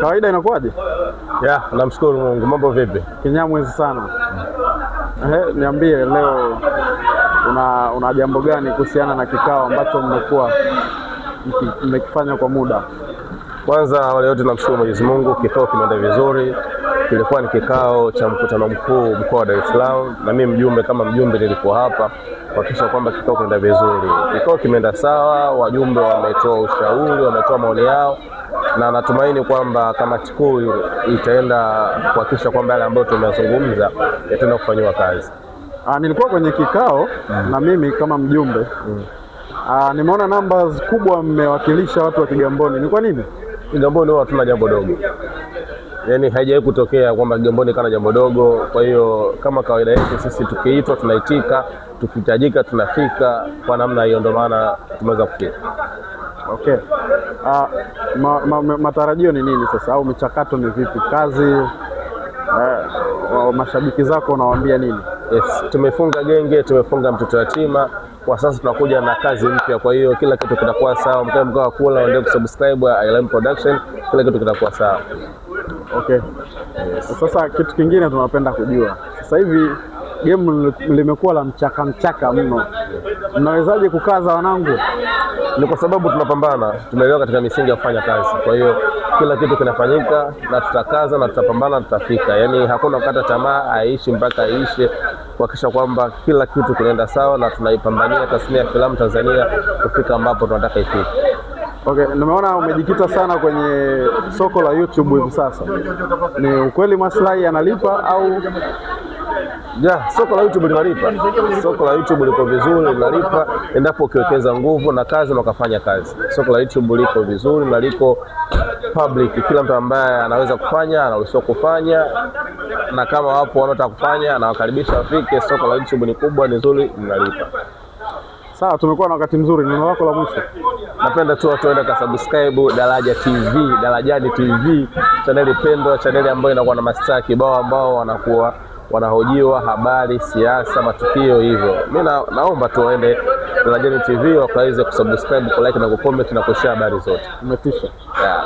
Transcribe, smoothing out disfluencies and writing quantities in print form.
Kawaida inakuwaje? Ya, namshukuru Mungu. Mambo vipi? Kinyamwezi sana. Ehe, niambie leo una jambo gani kuhusiana na kikao ambacho mmekuwa mmekifanya kwa muda? Kwanza wale wote namshukuru Mwenyezi Mungu, kikao kimeenda vizuri. Kilikuwa ni kikao cha mkutano mkuu mkoa wa Dar es Salaam, na mimi mjumbe kama mjumbe nilikuwa hapa kuhakikisha kwamba kikao kimeenda vizuri. Kikao kimeenda sawa, wajumbe wametoa ushauri, wametoa maoni yao, na natumaini kwamba kamati kuu itaenda kuhakikisha kwamba yale ambayo tumeyazungumza yataenda kufanyiwa kazi. Nilikuwa kwenye kikao na mimi kama mjumbe nimeona numbers kubwa mmewakilisha watu wa Kigamboni. Ni kwa nini? Kigamboni huwa hatuna jambo dogo, yaani haijawahi kutokea kwamba Kigamboni kana jambo dogo. Kwa hiyo kama kawaida yetu sisi, tukiitwa tunaitika, tukihitajika tunafika. Kwa namna hiyo ndio maana tumeweza kufika. Okay. Matarajio ni nini sasa au michakato ni vipi? Kazi mashabiki zako unawaambia nini? Yes, tumefunga genge, tumefunga mtoto yatima. Kwa sasa tunakuja na kazi mpya, kwa hiyo kila kitu kitakuwa sawa. Mkae mkao wa kula, waendelee kusubscribe ILM Production, kila kitu kitakuwa sawa. Okay. Sasa kitu kingine tunapenda kujua sasa hivi game limekuwa la mchaka mchaka mno, mnawezaje kukaza wanangu? Ni kwa sababu tunapambana, tumeelewa katika misingi ya kufanya kazi. Kwa hiyo kila kitu kinafanyika na tutakaza na tutapambana, tutafika. Yaani hakuna kukata tamaa, aishi mpaka aishe, kuhakikisha kwamba kila kitu kinaenda sawa na tunaipambania tasnia ya filamu Tanzania kufika ambapo tunataka ifike. Okay, nimeona umejikita sana kwenye soko la YouTube hivi sasa. Ni ukweli maslahi yanalipa au? Ja, soko la YouTube linalipa. Soko la YouTube liko vizuri, linalipa endapo ukiwekeza nguvu na kazi na ukafanya kazi. Soko la YouTube liko vizuri na liko public, kila mtu ambaye anaweza kufanya anaruhusiwa kufanya, na kama wapo wanaotaka kufanya anawakaribisha wafike. Soko la YouTube ni kubwa, ni zuri, linalipa. Sawa, tumekuwa na wakati mzuri. Neno lako la mwisho? Napenda tu watu waende kasubscribe Daraja TV, Darajani TV, chaneli pendwa, chaneli ambayo inakuwa na mastaa kibao ambao wanakuwa wanahojiwa habari, siasa, matukio hivyo. Mi naomba tu waende Darajani TV wakaweze kusubscribe, kulike na kucomment na kushare habari zote. Umetisha. Yeah.